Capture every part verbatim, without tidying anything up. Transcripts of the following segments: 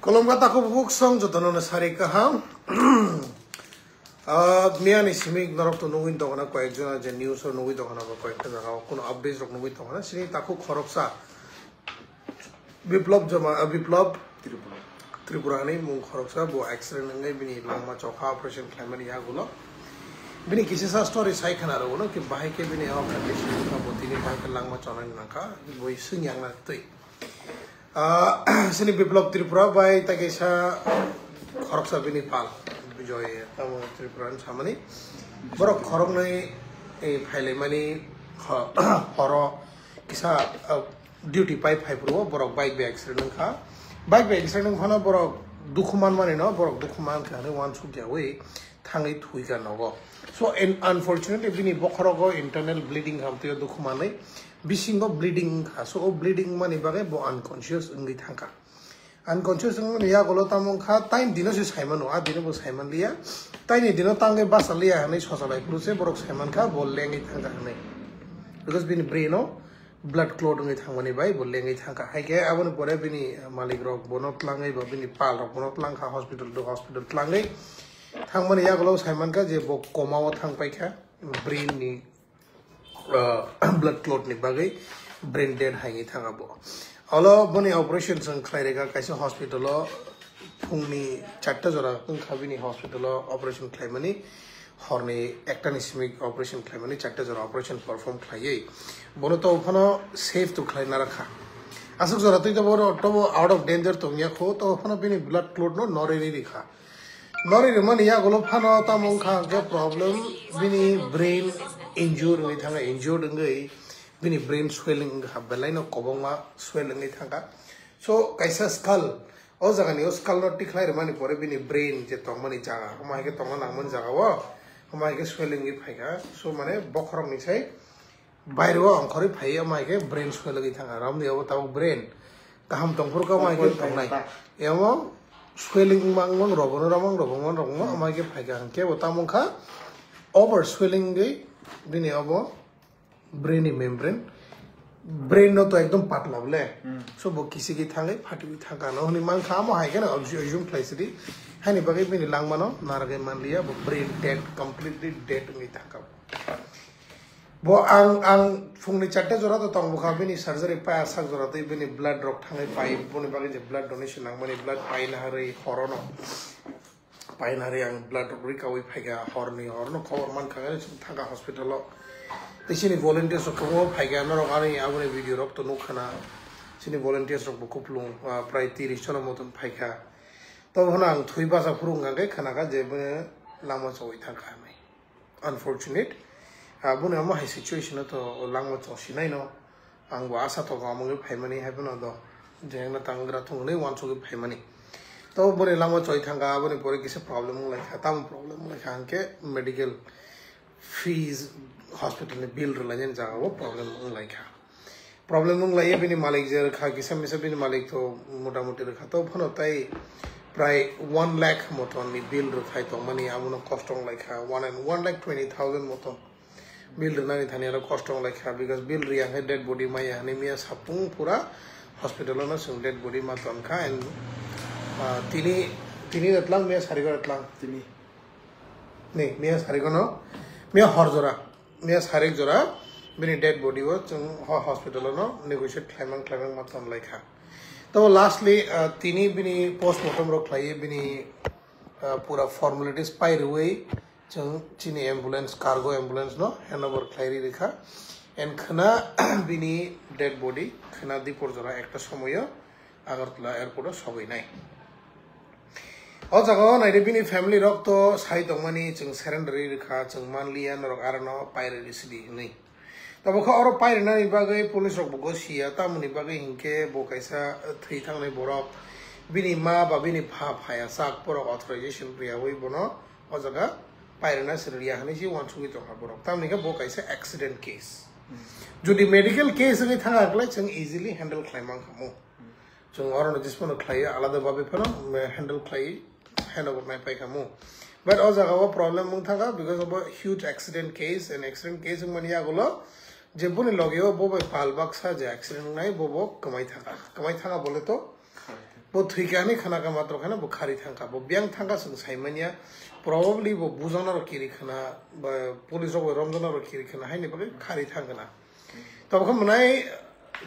Kolomga takhuk bukhuk song jotono no sari kaham. Ah, miyani simi norok to nugwi tongna koyek jona je news o nugwi tongna ba koyek jona o kuno updates rok nugwi tongna sini takhuk khoroksa Biplab Jama, ah, Biplab Tripura. Tripura ni mung khoroksa bo accident wngwi bini langma chokha operation khlaimani yagulo. Bini kisa sa story sai khana rogno ki bahai ke bini o condition ka bo tini bahai ke langma chonani nangkha bo swng yang na twi. Ah, sini Biplab Tripura bai ta kaisa khoroksa bini pal Bijoy tamo Tripura ni samani. Borok khoroknwi, eh, phailaimani ho-, horo kisa, ah, duty pai phai phuru borok bike bai accident wngkha. Bike bai accident wngphano borok dukhu manmani no, borok dukhu mankha hinwi uansuk yawi thangwi thuikha nogo. So, and unfortunately, bini bokhorogo internal bleeding hamtwi o dukhu manwi bisingo bleeding wngkha. So, o bleeding mani bagwi bo unconscious wngwi thangkha. Unconscious wngmani yagulo tamo wngkha, taini dino se saimano, a dino bo saimanliya. Taini dino tangwi bachaliya hinwi sosalai phuru se borok saimankha, bo lengwi thangkha hinwi. Because bini brain o blood clot wngwi thangmani bai bo lengwi thangkha. Hai khe aboni pore bini malik rok bono tlangwi ba bini pal rok bono tlangkha hospital to hospital tlangwi. Thangmani yagulo saimankha je bo coma o thangpaikha, brain ni, uh, blood clot ni bagwi brain dead haini thanga bo. Olo boni operation chwng khlai rega kaisa hospital o phungni charta jora wngkha bini hospital o operation khlaimani, horni ekta ni simi operation khlaimani, charta jora operation perform khlaiwi bono to phano save to khlai narakha. Aswk jora twi to bono to out of danger tongya kho, to phano bini blood clot no norwi rikha. Norwi rwmani yagulo phano tamo wngkha hwnkhe problem, bini brain injured wngwi thangkha, injured wngwi bini brain swelling wngkha, belaino kwbangma swell wngwi thangkha. So, kaisa skull, o jagani o skull no tikhlai rwmani pore bini brain je tongmani jaga, omo hai khe tongna nangmani jaga o, omo hai khe swelling wngwi phaikha. So, mane bokhorokni sai bairo ongkhorwi phaiwi, omo hai khe brain swelling wngwi thangkha. Romni obo tabuk brain kaham tongphuru khe omo hai khe tongnai. Emo swelling wngma wngma rogono romang rogono romang omo hai khe phaikha hwnkhe bo tamo wngkha over swelling wngwi bini obo brain ni membrane. Brain no to ekdom patla bole. So bo kisigwi thangwi phatiwi thangkha no hwnwi mankha, omo hai kheno assume khlaisidi. Haini bagwi bini langmano narwgwi manliya, bo brain dead, completely dead wngwi thangkha. Bo ang, ang phungni charta jora to tong bwkha bini surgery pai asak jora tei bini blood rok thangwi pai boni bagwi je blood donation nangmani blood pai naharwi horono pai naharwi ang blood rok rikawi phaikha horni horno khobor mankha khe chwng thangkha hospital o tei chini volunteers rok kwbangma phaikha norok ani aboni video rok to nukkha na chini volunteers rok bo kuplung ah, prai tiris jona moton phaikha to bono ang thwi bacha phuru wngkha khe khnakha je bini lama chowui thangkha hinwi. Unfortunate. Ah, boni omo hai situation o to langma chosinaino. Ang bo asa tongo omo wngwi phaimani hai phano do. Jengna tangra thung hwnwi uansugwi phaimani. To boni langma choi thangkha, aboni pore kisa problem wnglaikha. Tamo problem wnglaikha hwnkhe medical fees, hospital ni bill rwlainani jaga o problem wnglaikha. Problem wng lai bini malik je rwkha kisa misa bini malik to mota moti rwkha to phano tai prai one lakh moton ni bill rwthai tongmani abono kosto wng lai kha one and one lakh twenty thousand moton bill rwnani thani aro kosto wng lai kha because bill rwya khe dead body maya hinwi miya sapung pura hospital o no chwng dead body ma ton kha and ah, tini tini rwtlang miya sarigo rwtlang tini ni miya sarigo no miya hor jora. Miya sarik jora bini dead body o chwng ho-, hospital o no negotiate khlaimang khlaimang ma ton lai kha. Tabo lastly, ah, tini bini postmortem rok khlaiwi bini, ah, pura formalities pai rwui chwng chini ambulance, cargo ambulance no handover khlai ri rikha. And khwna bini dead body khwna dipor jora ekta somoyo Agartala airport o sogwi nai. O jaga o naidi bini family rok to sai tongmani chwng surrender ri rwkha, chwng manliya norok arono pairwi sidi hinwi. Tabukha oro pairinani bagwi police rok bo gosiya, tamoni bagwi hinkhe bo kaisa thwi thangnai borok bini ma ba bini pha phaya chak borok authorization riyawi bono o jaga pairina siriya hinwi se uansugwi tongkha borok. Tamoni khe bo kaisa accident case. Jodi medical case wngwi thangkha khlai chwng easily handle khlai mankha mu. Chwng oro no dispo no khlai alada babe phano handle khlai handover nai pai khamu. But o jaga o problem wng thangkha because of a huge accident case and accident case wngmani yagulo je boni loge o bo bai pal baksa je accident wngnai bo bo kwmai thangkha. Kwmai thangkha bole to Bo thwikha hinwi khwnakha matro kheno bo khari thangkha. Bo biyang thangkha chwng saimanya. Probably bo bujaknarok kiri khwna, ba police rok bai romjaknarok kiri khwna haini bagwi khari thangkhwna. Tobokhe mwnai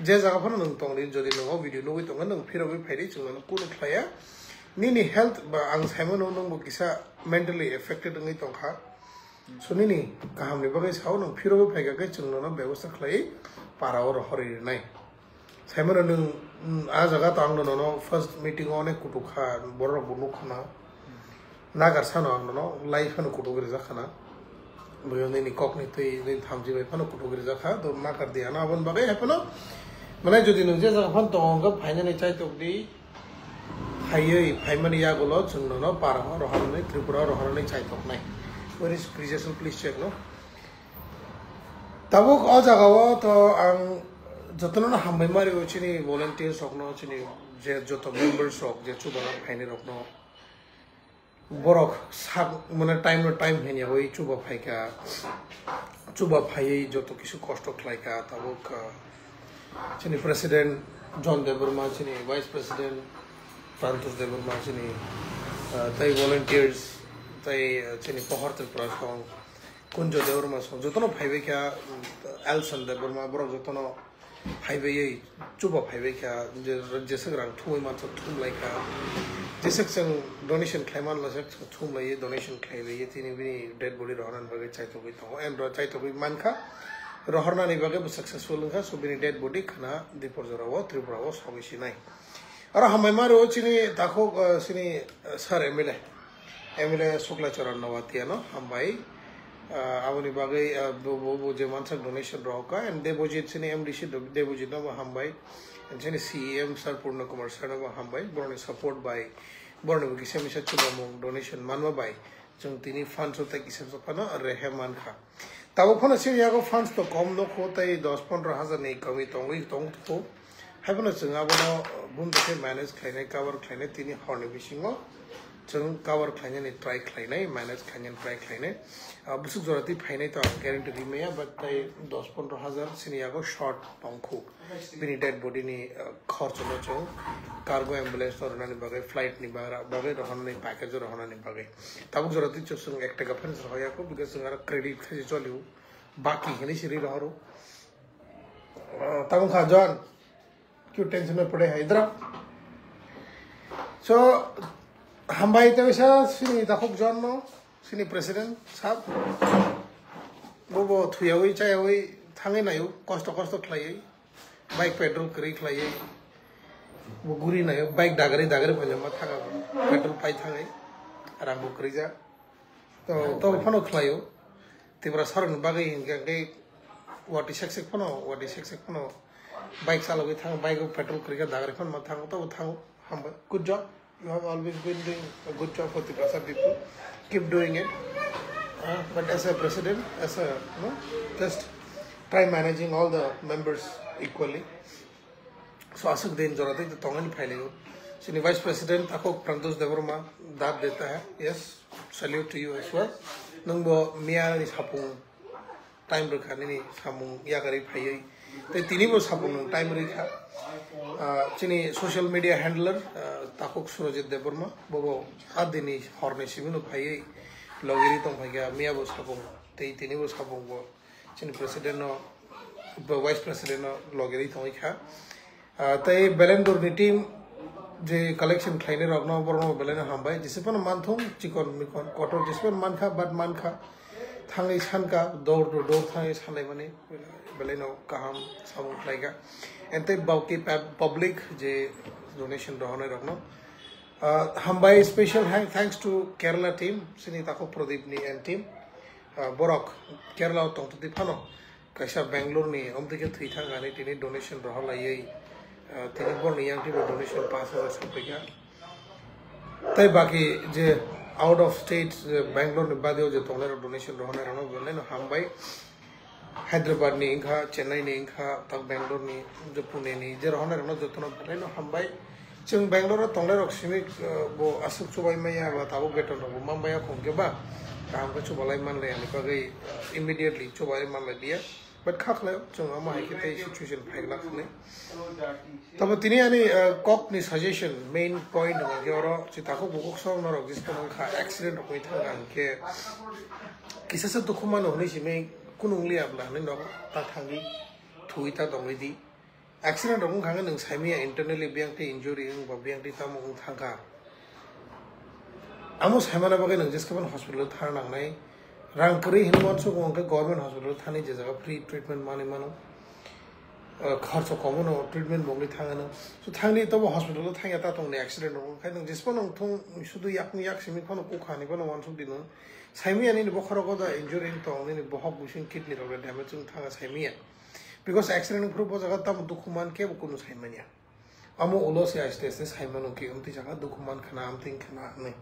je jaga phano nwng tongdi, jodi nwng o video nugwi tongkha, nwng phirogwi phaidi, chwng nono kunu khlaiya. Nini health ba ang saimano nwng bo kisa mentally affected wngwi tongkha. So nini kahamni bagwi sao, nwng phirogwi phaikha khe chwng nono bebosta khlaiwi para o rohorwi rwnai. Saimano nwng, mm, a jaga to ang nono first meeting o onek kutuk kha, borok bo nuk khna. Nagar sano ang nono live phano kutuk rijak khna. Boyo nini kok ni twi nini thamchi bai phano kutuk rijak kha, to nakar di ano aboni bagwi hai phano. Mane jodi nwng je jaga phano tongo hwnkhe phainani chaitok di. Phaiwi phaimani yagulo chwng nono para o rohornani, Tripura o rohornani chaitoknai. Where is Grijason? Please check no. Tabuk o jaga o to ang jotono no hambai mari o chini volunteers rokno, chini je joto members rok je chubagra phainai rokno borok sak mane time no time hwnyawi chuba phaikha, chuba phaiwi joto kisu kosto khlaikha tabuk, ah, chini president John Debbarma, chini vice president Prantosh Debbarma, chini, ah, tai volunteers, tai, ah, chini Pohor Tripura song, Kunjo Debbarma song, jotono phaibai kha, mm, Elson Debbarma, borok jotono phaibai chuba phaibai kha, je, jeswk rang thumwi mansa thum lai kha, jeswk chwng donation khlai man lai thum lai donation khlai lai tini bini dead body rohornani bagwi chaitogwi tongo, and ro-, chaitogwi man kha, rohornani bagwi bo successful wng kha, so bini dead body khna Dipor jora o Tripura o sogwi sinai. Aro hambai mari o chini takhuk, ah, chini, ah, sir M L A, M L A Sukla Charan Noatia no hambai. Ah, aboni bagwi, ah, bo, bo, bo je mansak donation rohorkha, and Debojit chini M D C do-, Debojit no bo hambai, and chini C E M sir Purna Kumar sir no bo hambai, boroni support bai, boroni bo kisa misa chubamung donation manma bai, chwng tini fund so tai kisa so phano rehe mankha. Tabuk phano chini yago fans to kom nokho, tei dos pondro hajar ni kami tongwi tongkho. Hai phano chwng abono bumdo khe manage khlainai, cover khlainai, tini horni bisingo chwng cover khlainani try khlainai, manage khlainani try khlainai. Ah, bwswk jora twi phainai to ang guarantee rimaya, but tai dos pondro hajar chini yago short tongkho. Bini dead body ni, uh, khorchono chwng cargo ambulance no rwnani bagwi, flight ni bagra-, bagwi rohornani, package o rohornani bagwi. Tabuk jora twi chwng ek taka phano se rohoya kho, because chwng aro credit khaisi cholio, baki hinwi se ri rohoro. Uh, tabuk kha John, kyu tension mein pade hai idhar. So, hambai tei sa sini takhuk John no, sini president sab, bo bo thuyawi chayawi thangwi naio, kosto kosto khlaiwi. Bike petrol kwrwi khlaiwi bo guri naio, bike dagari dagari phailama thanga bo. Petrol pai thangwi rang bo kwrwi jak. To, to phano khlaio. Tripura sarokni bagwi hinkhe, hinkhe wati sek sek phano, wati sek sek phano bike chalogwi thango, bike o petrol kwrwi kha dagari phano ma thango, to bo thango. Hambai. Good job. You have always been doing a good job for Tiprasa people. Keep doing it. Uh, but as a president, as a, you know, just try managing all the members equally. So aswk din jora tei tongani phailio. Chini vice president takhuk Prantosh Debbarma, dab deta hai. Yes, salute to you as well. Nwng bo miya ni sapung time rwkha nini samung yakarwi phaiwi. Tei tini bo samung nwng time rwkha. Ah, chini social media handler, ah, takhuk Surojit Debbarma, bobo adini horni simi no phaiwi logiri tongphaikha, miya bo samung tei tini bo samung bo chini president no, bo vice president no logiri tongwi kha. Ah, tei Belendor ni team je collection khlainai rok no, borok no belai no hambai. Jese phano manthung, chikon mikon, kotor jese phano mankha, but mankha. Thangwi sankha, door to door thangwi sanlaimani, belai no kaham samung khlaikha. And tei bauki pub-, public je donation rohornai rok no. Ah, hambai special thank-, thanks to Kerala team, sini takhuk Pradip ni and team. Ah, borok Kerala o tongtwtwi phano. Kaisa Bangalore ni, omtwi khe thwi thang ani tini donation rohor laiwi, ah, tini borni yang twi bo donation pash hajar saphaikha. Tei baki je out of state, je Bangalore ni badio je tongnai rok donation rohornai rokno belai no hambai. Hyderabad ni wngkha, Chennai ni wngkha, tak Bangalore ni, je Pune ni, je rohornai rokno jotono belai no hambai. Chwng Bangalore o tongnai rok simi, eh, bo aswk chubai maya ba tabuk beton rok bo man maya khong khe ba kaham khe chubalai manlai ani bagwi, eh, immediately chubalai manlai liya. But kha khlai chwng omo hai khe tei situation phai glak hwnwi. Tamo tini ani, uh, kok ni suggestion, main point hwnkhe oro chwng takhuk bukhuk song norok jismano wngkha accident rokni thangkha hwnkhe kisasa dukhu mano hwnwi simi kunung liya bla hwnwi nogo ta thangwi thuwi ta tongwi di. Accident rok wngkha hwnkhe nwng saimanya internally biyang tei injury wng ba biyang tei tamo wng thangkha. Amo saimana bagwi nwng jeskhe phano hospital o thang nangnai. Rang kwrwi hinwi uansukgo hwnkhe government hospital o thani je jaga free treatment manwi mano. Ah, khorcho komono treatment bongwi thangano. So thangni tobo hospital o thangya ta tongni accident rok wngkhe nwng jesphano nwng thung sudu yakni yak simi phano kukha hinwi phano uansuk di nwng. Saimanya nini bokhorogo da injury wng tong, nini bohok bising kidney rok da damage wng thanga saimanya. Because accident wngphuru bo jaga tamo dukhu man kebo kunu saimanya. Amo ulo se aste aste saimano ki amtwi jaga dukhu man khana amtwi khana hwnwi.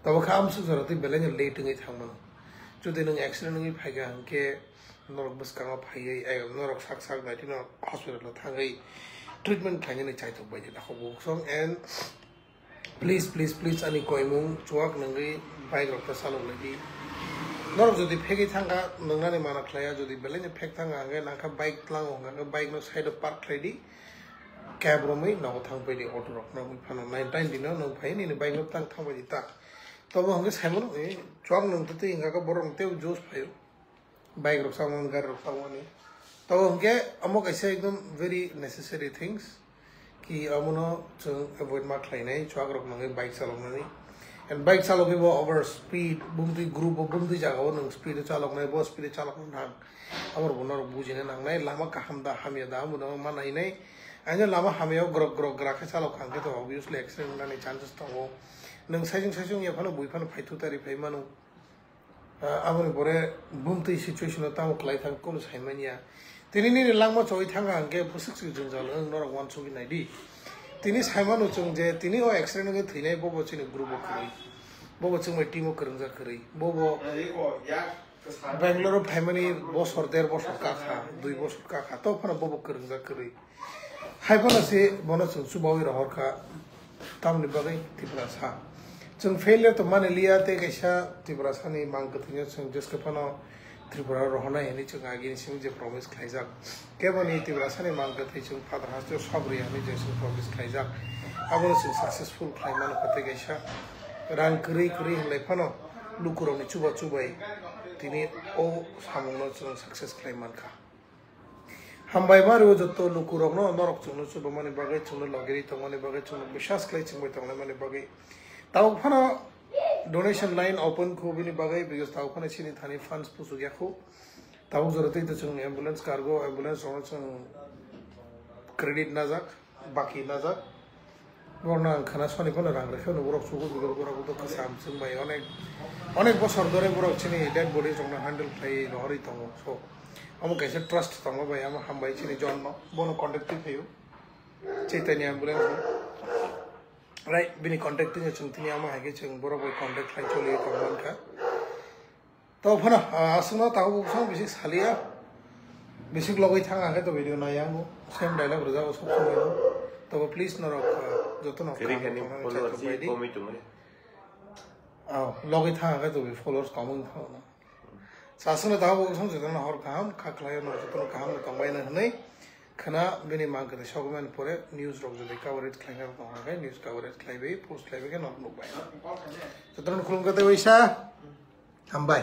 Tabo kha amsuk jora twi belai no late wngwi thangmano. Jodi nwng accident wngwi phaikha hwnkhe norok bwskango phaiwi, eh, norok sak sak naitwi no hospital o thangwi treatment khlainani chaitok bai di takhuk bukhuk song and Please, please, please, ani koimung chuak nangwi bike rok ta chalok lai di. Norok jodi phegwi thangkha, nwngnani mana khlaiya, jodi belai no phek thangkha, hwnkhe nangkha bike tlango, hwnkhe bike no side o park khlai di. Cab romwi nogo thang pai di, auto rok nangwi phano nine time dino nwng phai nini bike no tang thang pai di ta. Tobo hwnkhe saimano, eh, chuak nwng twi hwnkha khe borok no tei juice phaio. Bike rok changmani, gari rok changmani. Tabo hwnkhe omo kaisa ekdom very necessary things. Ki omono chwng avoid ma khlainai, chuak rok nangwi bike chaloknani. And bike chalogwi bo over speed, bumtwi group o, bumtwi jaga o nwng speed o chaloknai, bo speed o chalokna nang. Abo rok bo norok bujina nangnai, lama kaham da hamya da, amo no ma nainai. Aino lama hamya o grok grok gra khe chalok kha hwnkhe to obviously accident wngnani chances tongo. Nwng saichung saichung ya phano bui phano phaithu tari phai mano. Ah, aboni pore bumtwi situation o tamo khlai thang kunu saimanya. Tini nini langma choi thangkha hwnkhe bwswk se jwngjal wng norok uansugwi nai di. Tini saimano chwng je tini o accident wngwi thwinai bobo chini group o kwrwi. Bobo chwngbai team o kwrwngjak kwrwi. Bobo Bangalore o phaimani bosor, der bosor kakha, dui bosor kakha, to phano bobo kwrwngjak kwrwi. Hai phano se bono chwng chubawi rohor kha, tamni bagwi Tiprasa. Chwng failure to mani liya tei kaisa Tiprasani mang kwthwino chwng jeske phano Tripura rohornai hinwi chwng agini simi je promise khlaijak. Keboni Tiprasani mang kwthwi chwng phatar hasteo sop rwya hinwi je chwng promise khlaijak. Abono chwng successful khlai mano kha tei kaisa rang kwrwi kwrwi hinlai phano lukurokni chuba chubai tini o samungno chwng success khlai mankha. Hambai ma rw joto lukurokno, norok chwngno chubamani bagwi, chwngno logiri tongmani bagwi, chwngno biswas khlai chwngbai tonglaimani bagwi. Tabuk phano donation line open khu bini bagwi, because tabuk phano chini thani funds puchuk ya khu. Tabuk jora tei to chwng ambulance cargo, ambulance rokno chwng credit najak, baki najak. Borokno ang khana soni phano rang rwkhe, borok chugo, borok, borok to kwcham chwng bai onek, onek bosor dhore borok chini dead bodies rokno handle khlai rohorwi tongo. So, omo kaisa trust tongo bai, omo hambai chini John no, bono contact twi phaio. Chaitanya ambulance no. Right, bini contact twi chwng tini omo hai khe chwng borok bai contact khlai choli tongmani kha. To phano, ah, aswkno tabuk bwswk bisik saliya. Bisik logwi thang hwnkhe to video naiya wngo. Same dialogue rwjago sob somoi no. Tobo please norok, ah, jotono Kwrwi kaham khe ni tongmani follower chaitok ji bai di. Komwi tongmani. Ah, logwi thang hwnkhe to followers kom wng thango no. Sa aswkno tabuk bwswk jotono hor kaham, kha khlai no jotono kaham no tongbai no hwnwi. Khwna bini mang kwthwi sogwi mani pore news rok jodi coverage khlai na tong hwnkhe news coverage khlai bai, post khlai bai khe norok nuk bai. Jotono khulum kha tei waisa. Hambai.